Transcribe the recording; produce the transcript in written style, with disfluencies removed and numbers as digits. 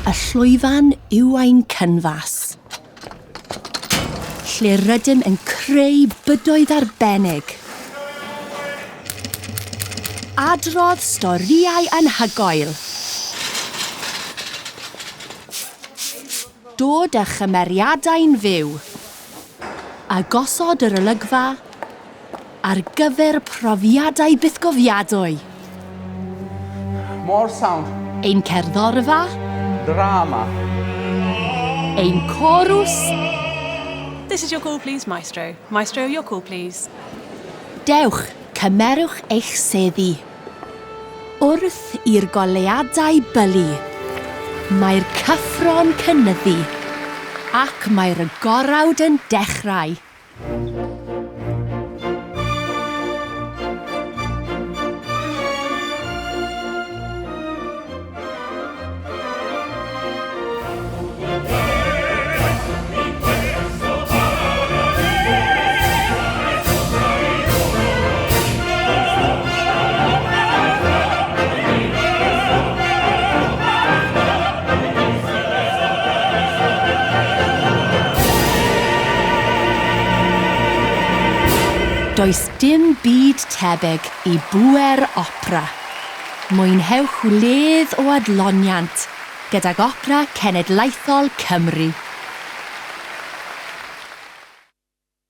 Y llwyfan yw ein cynfas, lle rydym yn creu bydoedd arbennig. Adrodd storïau anhygoel. Dod â chymeriadau'n fyw. A gosod yr olygfa ar gyfer profiadau bythgofiadwy. More sound. Ein cerddorfa. Drama. Ein corws. This is your call please, Maestro. Maestro, your call please. Dewch, cymerwch eich seddi. Wrth i'r goleuadau bylu, mae'r cyffro'n cynyddu, ac mae'r gorawd yn dechrau. Does dim byd tebyg i bŵer opera. Mwynhewch wledd o adloniant gydag Opera Cenedlaethol Cymru.